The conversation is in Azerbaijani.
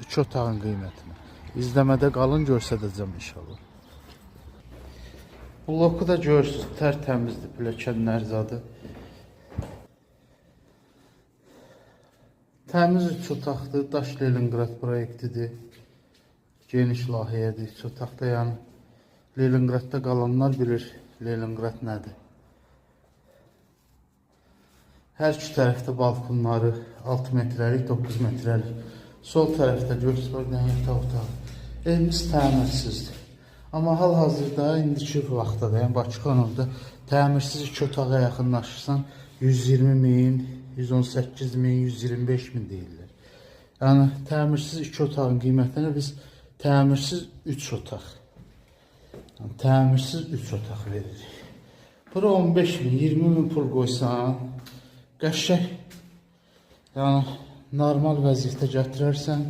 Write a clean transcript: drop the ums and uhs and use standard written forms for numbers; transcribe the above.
3 otağın qiymətini. İzləmədə qalın, göstərəcəm inşallah. Bloku da görürsünüz, tərtəmizdir, pilləkənlər zadı. Təmiz 3 otaqdır, Daş Leningrad proyektidir. Geniş layihədir, 3 otaqda, yəni Leningradda qalanlar bilir Leningrad nədir. Hər iki tərəfdə balkonları 6 metrəlik, 9 metrəlik. Sol tərəfdə görürsünüz, bax, bir dənə yataq otağı. Evimiz təmirsizdir. Amma hal-hazırda indiki vaxtda da, yəni Bakıxanovda təmirsiz 2 otağa yaxınlaşırsan 120 min, 118 min, 125 min deyirlər. Yəni təmirsiz 2 otağın qiymətini biz təmirsiz 3 otaq. Yəni, təmirsiz 3 otaq veririk. Bura 15 min, 20 min pul qoysan, qəşəng, yəni normal vəziyyətə gətirərsən,